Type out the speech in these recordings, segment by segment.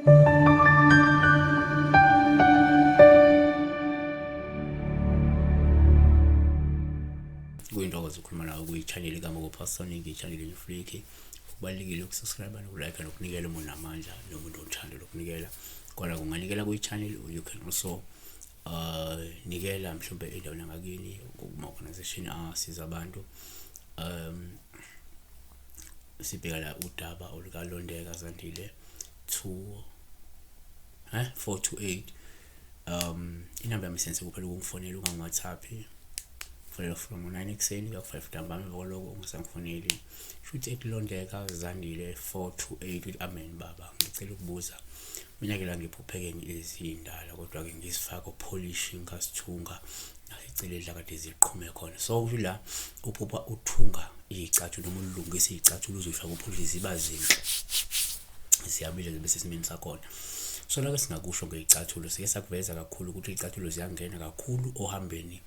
Kuyintokozo ukukhuluma nawe kwi-channel kaMoko Pastor, i-channel Infliki. Kubalulekile ukusubscribe nokulike nokunikela uma unamandla noma unothando lokunikela. Kodwa kunganikela kwi-channel, you can also nikela mhlawumbe endaweni yangakini kuma-organization asiza abantu. Sibheka la udaba olukaLondeka Zandile 2 428. Inamba yami sense kuphela ukungifonela, ungangi-WhatsApp. Fonela from 9 ekuseni kuya ku-5 ntambama, emva kwaloko ungasangifoneli. Shuthi ekulondeka Zandile 428 uthi, "Amen baba, ngicela ukubuza, mina-ke la ngiphupheke ezindala, kodwa-ke ngizifake upholishi, ngazithunga naseceleni la kade ziqhume khona." So kusho la uphupha uthunga iy'cathulo noma ulungisa iy'cathulo, uzoyifaka upholishi, ziba zinhle, ziyabile, zibe sesimeni sakhona. So la-ke singakusho ngey'cathulo, sike sakuveza kakhulu ukuthi iy'cathulo ziyangena kakhulu ohambeni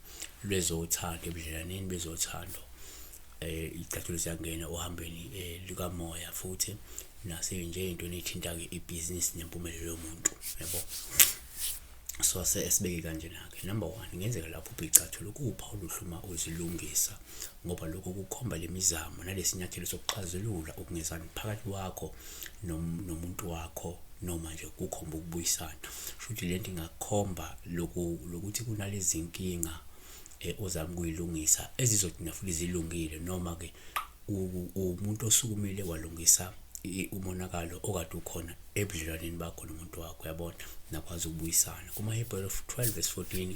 lwezothando, ebudlelwaneni bezothando. Iy'cathulo ziyangena ohambeni likamoya futhi nase nje ey'ntweni ey'thinta-ke ibhizinisi nempumelelo yomuntu, yabo. So asibeke kanjena-ke, number one, kungenzeka lapho upha iy'cathulo kuwuphawu oluhle uma uzilungisa, ngoba lokho kukhomba le mizamo nalesinyathelo sokuxazulula ukungezwani phakathi kwakho nomuntu wakho, noma nje kukhomba ukubuyisana. Shuthi lento ingakhomba loku lokuthi kunalezi nkinga ozama ukuyilungisa ezizogcina futhi zilungile, noma-ke umuntu osukumile walungisa umonakalo okade ukhona ebudlelwaneni bakho nomuntu wakho, yabona, nakwazi ukubuyisana. KumaHebheru 12 verse 14,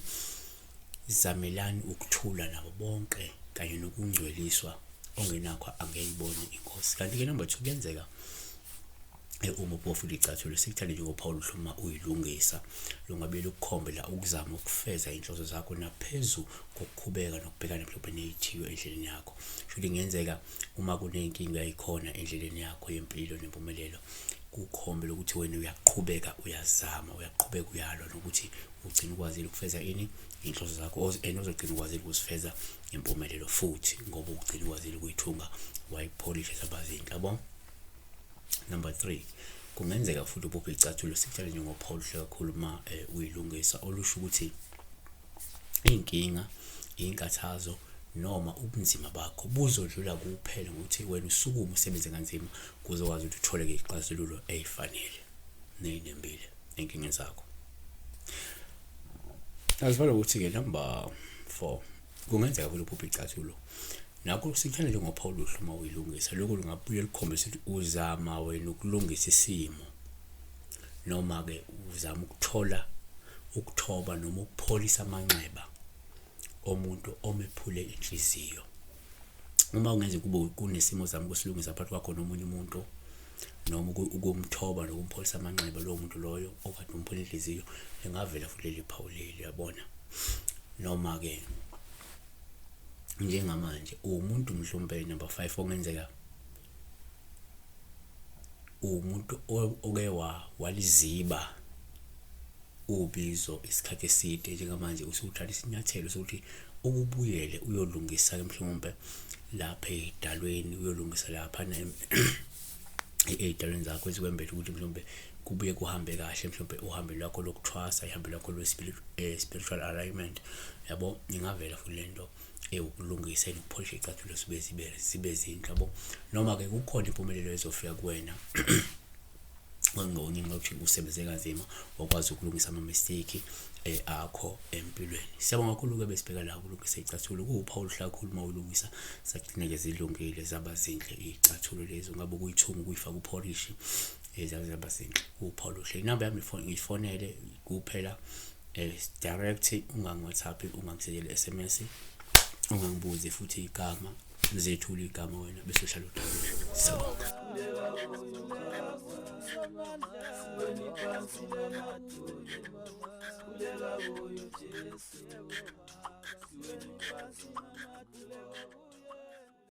zamelani ukuthula nabo bonke kanye nokungcweliswa, ongenakho angeyibone inkosi. Kanti-ke number 2, kuyenzeka uma uphofu licathulo sikuthande njengophawu oluhle uma uyilungisa, lungabe lukukhombe la ukuzama ukufeza iy'nhloso zakho naphezu kokuqhubeka nokubhekana mhlawumbe ney'thiyo endleleni yakho. Shuthi kungenzeka uma kuney'nkinga ey'khona endleleni yakho yempilo nempumelelo, kukhombe lokuthi wena uyaqhubeka uyazama, uyaqhubeka uyalwa nokuthi ugcine ukwazile ukufeza ini, iy'nhloso zakho, and uzogcina ukwazile ukuzifeza ngempumelelo futhi, ngoba ugcine ukwazile ukuyithunga wayipholisha zaba zinhle, yabo. Number 3, kungenzeka futhi uphuphe icathulo sikuthande njengophawu oluhle kakhulu uma uyilungisa, olusho ukuthi iy'nkinga, iy'nkathazo noma ubunzima bakho buzodlula kuphela ngokuthi wena usukume usebenze kanzima ukuze ukwazi ukuthi uthole-ke iy'xazululo ey'fanele ney'nembile ey'nkingeni zakho. Azivale ukuthi-ke number 4, kungenzeka futhi uphuphe icathulo nakho sikuthanda njengophawu oluhle uma uyilungisa. Lokho lungabuye lukhombise ukuthi uzama wena ukulungisa isimo, noma-ke uzama ukuthola ukuthoba noma ukupholisa amanxeba omuntu omephule inhliziyo. Uma kungenzeka kube kunesimo ozama ukusilungisa phakathi kwakho nomunye umuntu, noma ukumthoba nokumpholisa amanxeba lowo muntu loyo okade umphula inhliziyo, lingavela futhi leli phawu leli, uyabona. Noma-ke njengamanje uwumuntu mhlawumbe number 5, okungenzeka uwumuntu oke waliziba ubizo isikhathi eside, njengamanje usuthatha isinyathelo sokuthi ukubuyele uyolungisa-ke mhlawumbe lapha ey'dalweni, uyolungisa laphana ey'dalweni zakho ezikwembethe, ukuthi mhlawumbe kubuye kuhambe kahle, mhlawumbe uhambe lwakho lokuthwasa, ihambe lwakho lwe-spiritual alignment, yabo. Ingavela futhi lento ewukulungisa nokupholisha icathulo sibe zibe zinhle, yabo. Noma-ke kukhona impumelelo ezofika kuwena ngenxa yokuthi usebenze kanzima wakwazi ukulungisa ama-mistake akho empilweni. Siyabonga kakhulu-ke besibheka la ukulungisa iy'cathulo, kuwuphawu oluhle kakhulu uma ulungisa, sagcina-ke zilungile zaba zinhle iy'cathulo lezi, ungabe ukuyithunga, ukuyifaka upholishi, zaze zaba zinhle, kuwuphawu oluhle. Inamba yami ngiyifonele kuphela direct, ungangi-WhatsApp, ungangisendeli SMS, ungangibuzi futhi igama, zethula igama wena bese uhlala udabule. Siyabonga.